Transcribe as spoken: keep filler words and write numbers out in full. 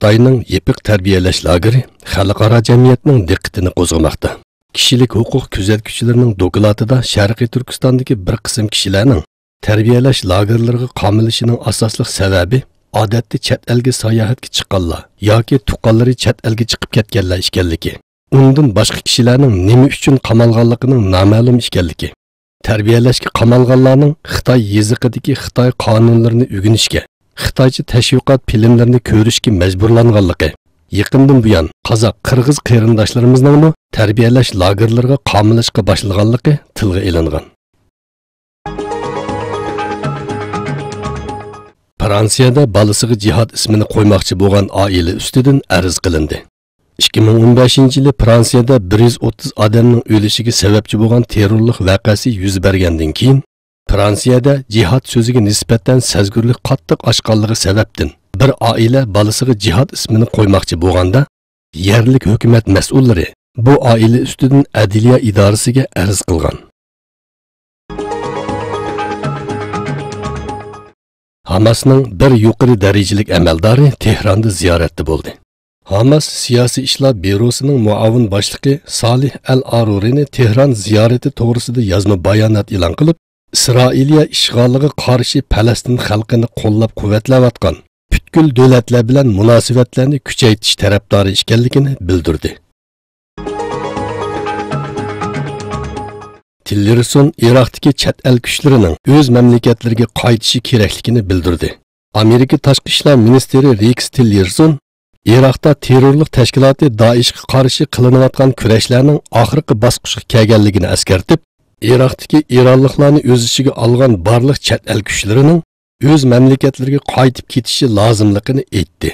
خىتاينىڭ يېپىق تەربىيەلەش لاگېرى خەلقئارا جەمئىيەتنىڭ دىققىتىنى قوزغىماقتا. كىشىلىك ھوقۇق كۆزەتكۈچىلىرىنىڭ دوكلاتىدا شەرقىي تۈركىستاندىكى بىر قىسىم كىشىلەرنىڭ تەربىيەلەش لاگېرلىرىغا قامىلىشىنىڭ ئاساسلىق سەۋەبى ئادەتتە چەت ئەلگە ساياھەتكە چىققانلار ياكى تۇغقانلىرى چەت ئەلگە چىقىپ كەتكەنلەر ئىكەنلىكى، ئۇندىن باشقا كىشىلەرنىڭ نېمە ئۈچۈن قامالغانلىقىنىڭ نامەلۇم ئىكەنلىكى، تەربىيەلەشكە قامالغانلارنىڭ خىتاي يېزىقىدىكى خىتاي قانۇنلىرىنى ئۆگىنىشكە، خىتايچە تەشۋىقات فىلىملىرىنى كۆرۈشكە مەجبۇرلانغانلىقى، يېقىندىن بۇيان قازاق، قىرغىز قېرىنداشلىرىمىزنىڭمۇ تەربىيەلەش لاگېرلىرىغا قامىلىشقا باشلىغانلىقى تىلغا ئېلىنغان. فرانسىيەدە بالىسىغا جىھاد ئىسمىنى قويماقچى بولغان ئائىلە ئۈستىدىن ئەرز قىلىندى. ئىككى مىڭ ئون بەشىنچى يىلى فرانسىيەدە بىر يۈز ئوتتۇز ئادەمنىڭ ئۆلۈشىگە سەۋەبچى بولغان تېررورلۇق ۋەقەسى يۈز بەرگەندىن كېيىن، فرانسىيەدە جىھاد سۆزىگە نىسبەتەن سەزگۈرلۈك قاتتىق ئاشقانلىقى سەۋەبتىن، بىر ئائىلە بالىسىغا جىھاد ئىسمىنى قويماقچى بولغاندا، يەرلىك ھۆكۈمەت مەسئۇللىرى بۇ ئائىلە ئۈستىدىن ئەدلىيە ئىدارىسىگە ئەرز قىلغان. ھاماسنىڭ بىر يۇقىرى دەرىجىلىك ئەمەلدارى تېھراندا زىيارەتتە بولدى. ھاماس سىياسىي ئىشلار بيۇروسىنىڭ مۇئاۋىن باشلىقى سالىھ ئەل ئارۇرىنى تېھران زىيارىتى توغرىسىدا يازما بايانات ئېلان قىلىپ، ئىسرائىلىيە ئىشغالىغا قارشى پەلەستىن خەلقىنى قوللاپ-قۇۋۋەتلەۋاتقان پۈتكۈل دۆلەتلەر بىلەن مۇناسىۋەتلەرنى كۈچەيتىش تەرەپدارى ئىكەنلىكىنى بىلدۈردى. تىللېرسون ئىراقتىكى چەت ئەل كۈچلىرىنىڭ ئۆز مەملىكەتلىرىگە قايتىشى كېرەكلىكىنى بىلدۈردى. ئامېرىكا تاشقى ئىشلار مىنىستىرى رېكس تىللېرسون ئىراقتا تېررورلۇق تەشكىلاتى دائىشقا قارشى قىلىنىۋاتقان كۈرەشلەرنىڭ ئاخىرقى باسقۇچقا كەلگەنلىكىنى ئەسكەرتىپ، ئىراقتىكى ئىرانلىقلارنى ئۆز ئىچىگە ئالغان بارلىق چەت ئەل كۈچلىرىنىڭ ئۆز مەملىكەتلىرىگە قايتىپ كېتىشى لازىملىقىنى ئېيتتى.